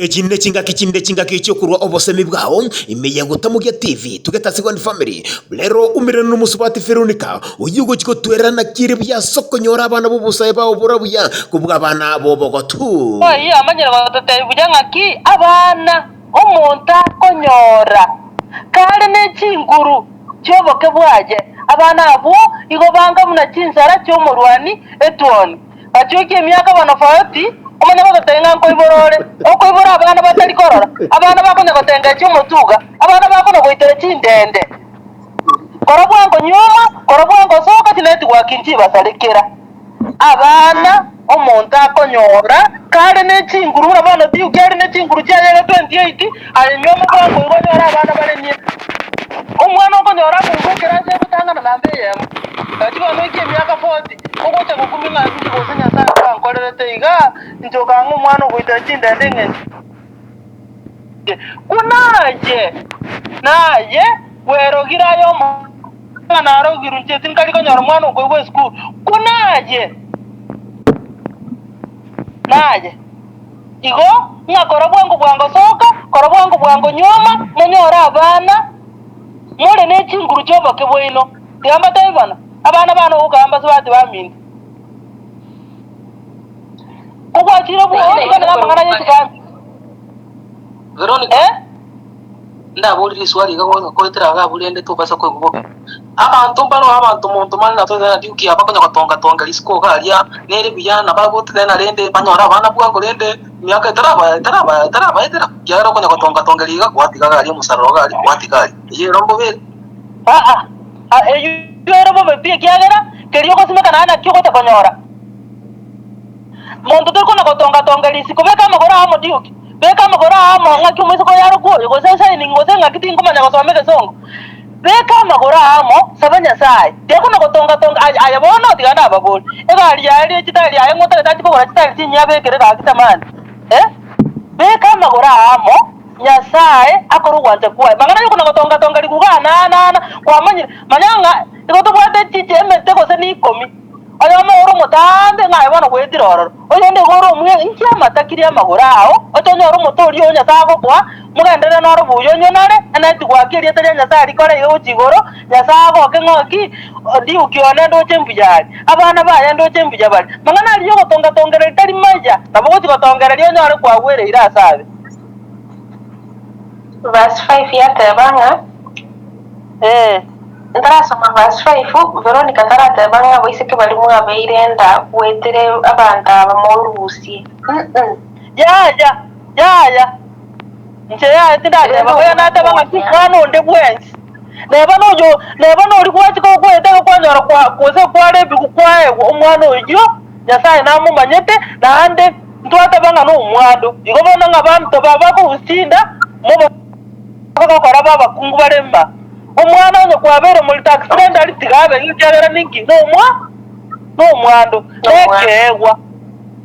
Echi nechingaki chinde chingaki chi'okorua obosemi bwao ime ya Gotamogia TV, Together as One Family. Rero umerane nomosubati Veronica, oyio ogochia gotwerera naki ere buya ase okonyora abana b'obosae bao bora buya kobua abana b'obogotu. Oyio amanyire gototebia buya ng'aki abana omonto akonyora kare ne chinguru chi'oboke bwaye, abana abwo igo banga buna chinsara chi'omorwani etuoni. Gachiokia emiaka bono forty, omanye gototebia ng'a nkoibora ore. Okoibora abana batari korora, abana bakonya gotengecha omotuga, abana bakonya goitera chindende. Kora bwango nyuma, kora bwango soka chinetwork nchibasarekera. Abana omonto akonyora kare ne chinguru buna bono Duke are ne chinguru chiaye iga 28, aye nyuoma bwango igo onyore abana bare nie. Omwana okonyora akoigwa ekerasi egotang'ana namba eyemo, gachia bono oikia emiaka 40, Ogocha gokumia ng'a inche gose Nyasae kwankorerete iga, inche okang'a omwana ogoitera chindende eng'encho eye. Buna aye, naye bwerogire aye omwana narogirwe inche tinkari konyora omwana okoigwa esukuru. Buna aye, naye. Igo, ng'a kora bwango bwango soka, kora bwango bwango nyuoma, monyore abana, more ne chinguru chi'oboke bwaino. Tiga mbatebi bono, Abana bane ogokamba basubati baminto. Kogwachire bwogo otiganere amang'ana ye chifamiri. Veronica, Eh? ndaborie riswali iga gocha koetera iga abwo rende tobasa koigwa bobe. Abanto mbaro abanto monto mare na toetera na duke aba konya gotonga tonga risiko iga aria nere buya na bagotetena rende banyore abana bwango rende emiaka etaraba etaraba etarabaetera ekiagera okonya gotonga tongeria iga gwatiga iga aria omosarara iga aria gwatiga aria. Eyio ero mbobe ere. Aa, eyio ere bobe pi, ekiagera keria ogosimeka naye nakio ogocha konyora. Monto tori kona gotonga-tonga risiko, beka amagoro ao omodioki, beka amagoro ao amo ng'aki omoiseke oyo arokwe oyo, gose shining, gose ng'aki tinkomanya gosoma egesongo. Beka amagoro ao amo, saba Nyasae. Tiga kona gotonga-tonga, aye aye bono tiga nababorie, egari yaye rie chitairi yaye ng'o otagete achie kogora chitairi chinyia abekere gaki tamani? Eh? Beka amagoro ao amo. Nyasae akore ogwancha kwaye. Mang'ana y'okona gotonga-tonga riguga ana ana ana, kwamanyire, manya ng'a igo tobwate chiche emete gose nikomi, oyomo ore omotambe ng'a aye bono goetire ororo, oyonde igo ore omwe inki amatakiri amagoro ao, oche onyore omote oria o Nyasae agokoa, mogenderere noro buya onywe nore, eneti goaka erieta ria Nyasae rikore iga gochia igoro, Nyasae agoke ng'a ki, Ndiuki one ndoche mbuya are, abana baye ndoche mbuya bare. Mang'ana aria y'ogotonga-tongereria tari maya, nabo ogochia gotongereria onyore kwagwereire ase abe. Verse 5 yateba ng'a, Ee. Ntarasoma verse 5, Veronica tarateba ng'a abaiseke baria mwabeire enda goetera abanto aba morusie. Mm. Yaya, yaya, inche yaya tindateba Rende bobe, nateba ng'a omokonya. mwana onde bwensi, neba noyo, neba noria gwachia goeta igo kwanyora kwa gose kwarebigwa kwaegwa omwana oyio, Nyasae namomanyete, naende ntwateba ng'a nomwando. Igo bono ng'a abanto bakogosinda, mobase gokora b'abakungu bare mba. Omwana onye kwabeire morito accidentally tiga abe iga ekiagera ninki? Nomwa nomwando, nekeegwa.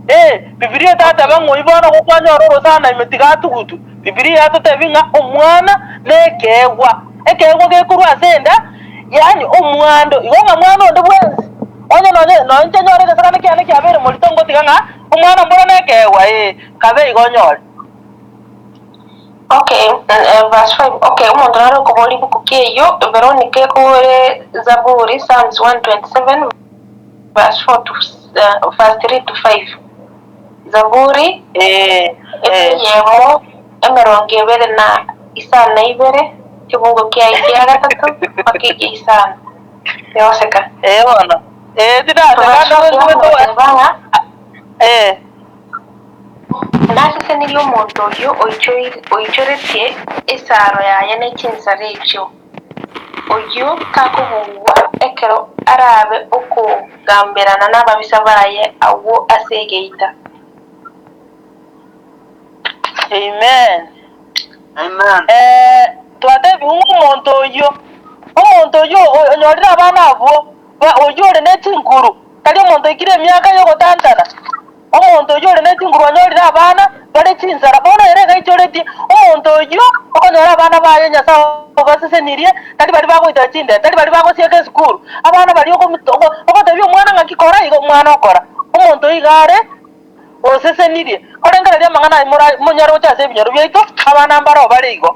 Ee, Bibilia etateba ng'a oyio bono gokwanyora orosana ime tiga atugutwe. Bibilia yatotebia ng'a omwana nekeegwa, ekeegwa gekorwa ase enda, yaani omwando. Igo ng'a mwana onde bwensi Onye nonye nonya inche nyore egesagane kiane kiabeire morito ngotiga ng'a omwana mboro nekeegwa, ee, kabe igo onyore. Okay, verse 5. Okay, omonto nare okoboria ibuku ki eyio, Veronica ekore Zaburi, Psalms 127 verse 4 to verse 3 to 5. Zaburi Ee, ee. eyemo emerongo ebere na isano na ibere, kebungo kiaye kia gatato mpaka ekia isano. Yoseka. Ee bono. Ee, tinaseka ande Tobasa gose goteba ng'a Ee. Nasesenirie omonto oyio oichoretie esaro yaye ne chinsara echio, oyio takobugwa ekero arabe okogamberana nababisa baye agwo ase egeita. Amen. Amen. Ee, twatebigwe ng'a omonto oyio, omonto oyio onyorire abana abwo, oyio ore ne chinguru, tari omonto oikire emiaka y'ogotantana, omonto oyio ore ne chinguru onyorire abana bare chinsara, bono ere iga aichoretie, omonto oyio okonyora abana baye Nyasae obasesenirie, tari baria bagoitera chindere, tari baria bagosieka esukuru, abana baria ogomu ogotebia omwana ng'aki kora iga, omwana okora. Omonto oyio iga are. Osesenirie. Korengereria amang'ana aya mora monyaroche ase ebinyoro biaito, abana mbaro bare igo.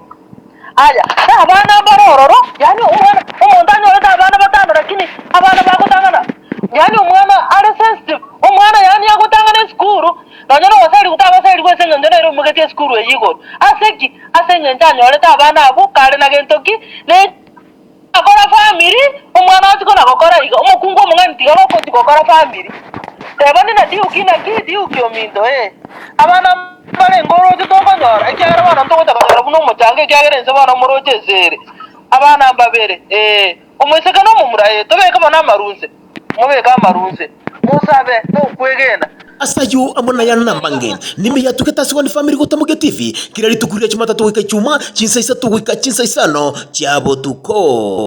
Aya, na abana mbare ororo, yaani omwana, omonto anyorete abana batano lakini abana bagotang'ana, yaani omwana are sensitive, omwana yaani agotang'ana esukuru, nonya na ogoserigwa tagoserigwa ase eng'encho nere oimogetie esukuru eyio igoro. Ase ki? Ase eng'encho anyorete abana abwo kare na gento ki? Ne. Akora famiri, omwana achie kona gokora iga, omokungu omong'aini tiga gokochia gokora famiri. Teba nina diuki naki diuki ominto ee. Abana mbarenge oroche tokonyora, ekiagera bono ntogocha konyora buna omochanga ekiagera ense bono moroche ense ere. Abana mbabere ee, omoiseke na omomura ee, tobeke bono amarunse, mobeke amarunse, mosabe tokwegena. Ase ayio amo naya nambange, nime yatugete ase One Family gotamokia TV, kera rituko ria Jumatatu goika Ijumaa, chinsa isato goika chinsa isano chia botuko.